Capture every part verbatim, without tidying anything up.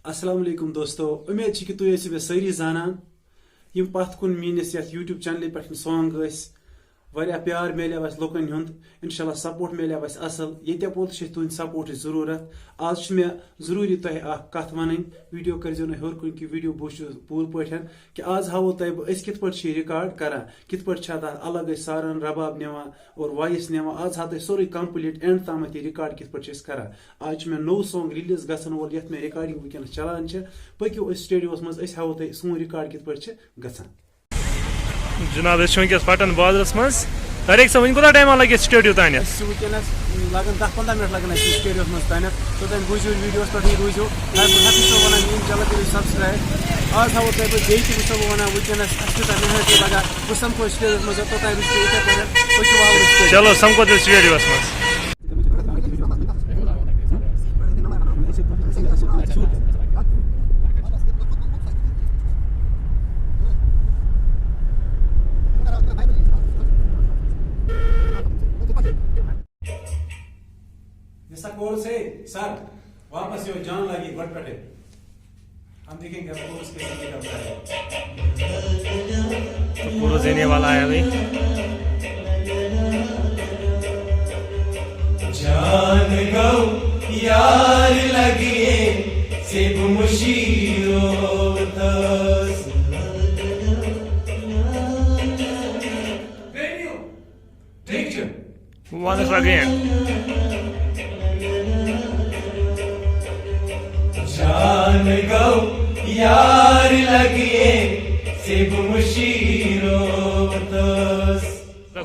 السلام علیکم دوستو، امید چھِ کہِ تُہۍ ٲسِو مےٚ سٲری زانان۔ یِم پتھ کُن میٲنِس یتھ YouTube چینلہِ پٮ۪ٹھ یِم سانگ ٲسۍ، واریاہ پیار میلیو اَسہِ لُکن ہُنٛد، انشاءاللہ سپورٹ میلیو اَسہِ اصل۔ ییٚتہِ پوٚت چھِ تُہنٛدِ سپورٹٕچ ضروٗرت۔ آز چھِ مےٚ ضروٗری تۄہہِ اکھ کتھ ونٕنۍ، ویڈیو کٔرزیو نہٕ ہیوٚر کُن کہِ ویڈیو وٕچھِو پوٗرٕ پٲٹھۍ، کہِ آز ہاوو تۄہہِ بہٕ أسۍ کِتھ پٲٹھۍ چھِ یہِ ریکارڈ کران، کِتھ پٲٹھۍ چھِ اتھ الگ أسۍ سارن رباب نِوان اور وایِس نِوان۔ آز ہاو تۄہہِ سورُے کمپلیٖٹ اینڈ تامتھ یہِ ریکارڈ کِتھ پٲٹھۍ چھِ أسۍ کران۔ آز چھُ مےٚ نوٚو سانگ ریلیز گژھن وول، یتھ مےٚ ریکارڈنگ وٕنکیٚنس چلان چھِ۔ پٔکِو أسۍ سٹوڈیوس منٛز، أسۍ ہاوو تۄہہِ سون ریکارڈ کِتھ پٲٹھۍ چھِ گژھان۔ جناب، أسۍ چھِ وٕنکیٚس پٹن بازرس منٛز۔ طاریق صٲب، وٕنہِ کوٗتاہ ٹایما لگہِ اَسہِ سٹوڈیو تانٮ۪تھ؟ أسۍ چھِ وٕنکیٚنس لگان دَہ پنٛداہ منٹ لگان اَسہِ سٹوڈیوس منٛز تانٮ۪تھ۔ توٚتام بوٗزِو ویڈیوس پٮ۪ٹھ، روٗزِو۔ حافظ صٲب ونان، میٲنۍ چینل کٔرِو سبسکرائب۔ آز ہاوو تۄہہِ بہٕ بیٚیہِ تہِ، وٕچھو بہٕ ونان وٕنکیٚنس اَسہِ کوٗتاہ محنت چھِ لگان۔ بہٕ سمکھو سٹوڈیوس منٛز، توٚتام روٗزِو تُہۍ یِتھے پٲٹھۍ۔ پٔکِو وَلہٕ أسۍ چلو، سمکھو تیٚلہِ سٹوڈیوس منٛز۔ یہ سا کورس ہے سر، واپس یو جان لگی گۄڈٕ پٮ۪ٹھے۔ ہم دیکھیں گے کورس کیسے کیا کرتا ہے۔ کورس دینے والا ہے ابھی۔ جان گو یار لگیے سے مشیرو تس۔ Once again. جان گو یار لگیے سے مشیرو تس۔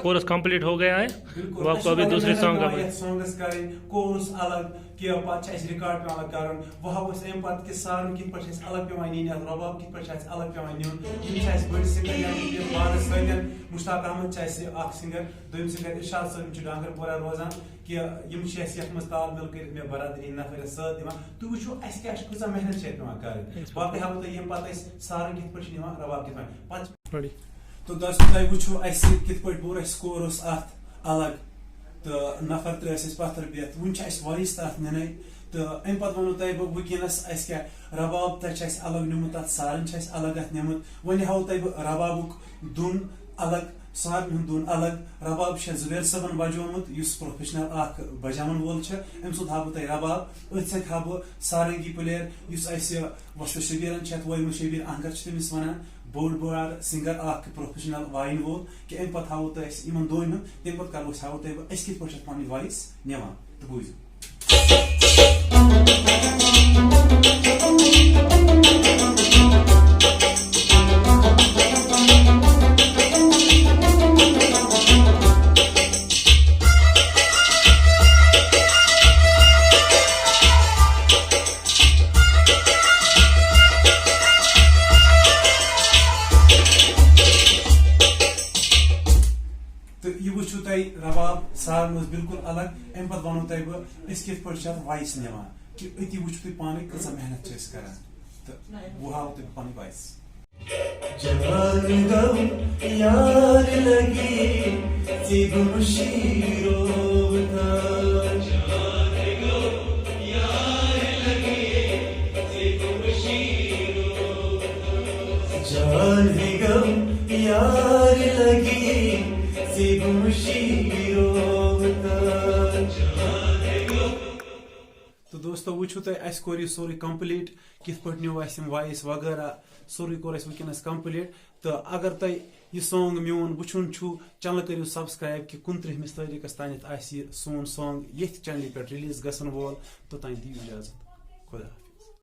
کورس کمپلیٹ ہو گیا ہے۔ بالکل۔ وہ آپ کو ابھی دوسرے سانگ کا۔ یتھ سانگس کریں کورس الگ، کہ پتہٕ چھُ اَسہِ ریکارڈ پٮ۪وان کرُن۔ وۄنۍ ہاوو أسۍ اَمہِ پتہٕ کہِ سارُن کِتھ پٲٹھۍ چھُ اَسہِ الگ پٮ۪وان نِنۍ، اَتھ رباب کِتھ پٲٹھۍ چھُ اَسہِ الگ پٮ۪وان نیُن۔ یِم چھِ اَسہِ بٔڑۍ سِنگر، یعنی کہِ پانَس سۭتۍ مُشتاق احمد چھُ اَسہِ اکھ سِنگر، دوٚیِم سِنگر ارشاد صٲب، یِم چھِ ڈانگر پورہ روزان، کہِ یِم چھِ اَسہِ یَتھ منٛز تال میل کٔرِتھ مےٚ برادری نفر یَتھ سۭتۍ دِوان۔ تُہۍ وٕچھِو اَسہِ کیٛاہ چھِ، کۭژاہ محنت چھِ اَتہِ پٮ۪وان کَرٕنۍ۔ باقٕے ہاوو تۄہہِ ییٚمہِ پتہٕ أسۍ سارُن کِتھ پٲٹھۍ چھِ نِوان، رباب کِتھ پٲٹھۍ۔ پتہٕ چھِ ready۔ تہٕ دوستو، تۄہہِ وٕچھو اَسہِ کِتھ پٲٹھۍ بوٚر اَسہِ کورس اَتھ الگ، تہٕ نفر ترٛٲے اَسہِ پتھر بیٚتھ۔ وُنہِ چھِ اَسہِ وایِس تہٕ اَتھ نِنَے، تہٕ اَمہِ پَتہٕ وَنو تۄہہِ بہٕ وٕنکیٚنَس اَسہِ کیٛاہ رباب تہِ چھِ اَسہِ الگ نیوٗمُت، اَتھ سارن چھِ اَسہِ الگ اَتھ نیوٗمُت۔ وۄنۍ ہاوو تۄہہِ بہٕ ربابُک دُن الگ، سارن ہُنٛد دُن الگ۔ رباب چھِ زُبیر صٲبَن بجومُت، یُس پروفیشنل اَکھ بجاوَن وول چھُ۔ أمۍ سُنٛد ہاوٕ بہٕ تۄہہِ رباب، أتھۍ سۭتۍ ہاوٕ بہٕ سارنگی پٕلیر، یُس اَسہِ وۄستہٕ شبیٖرَن چھِ، اَتھ وٲرمہٕ شبیٖر آنکر چھِ تٔمِس وَنان۔ بوٚڑ بار سِنگر اکھ، پروفیشنل وایِن وول، کہِ اَمہِ پتہٕ ہاوو تۄہہِ أسۍ یِمن دۄن ہُنٛد، تَمہِ پتہٕ کرو أسۍ، ہاوو تۄہہِ بہٕ أسۍ کِتھ پٲٹھۍ چھِ پنٕنۍ وایِس نِوان۔ تہٕ بوٗزِو۔ تہٕ یہِ وٕچھِو تۄہہِ رباب سارن اوس بالکل الگ۔ اَمہِ پتہٕ وَنو تۄہہِ بہٕ أسۍ کِتھ پٲٹھۍ چھِ اَتھ وایِس نِوان، کہِ أتی وٕچھِو تُہۍ پانَے کۭژاہ محنت چھِ أسۍ کران۔ تہٕ بہٕ ہاوو تۄہہِ پنٕنۍ وایِس۔ جان گم یار لگی سی گم شیرو جان ہی غم یار لگی سی گم شیرو تہٕ دوستو، وٕچھِو تۄہہِ، اَسہِ کوٚر یہِ سورُے کمپلیٖٹ، کِتھ پٲٹھۍ نیوٗ اَسہِ یِم وایِس وغیرہ، سورُے کوٚر اَسہِ وٕنکیٚنَس کمپلیٖٹ۔ تہٕ اگر تۄہہِ یہِ سانگ میون وٕچھُن چھُو، چینل کٔرِو سبسکرائب، کہِ کُنترٕہمِس تٲریٖخَس تانٮ۪تھ آسہِ یہِ سون سانگ ییٚتھۍ چینلہِ پٮ۪ٹھ ریلیٖز گژھن وول۔ توٚتام دِیِو اجازت، خدا حافظ۔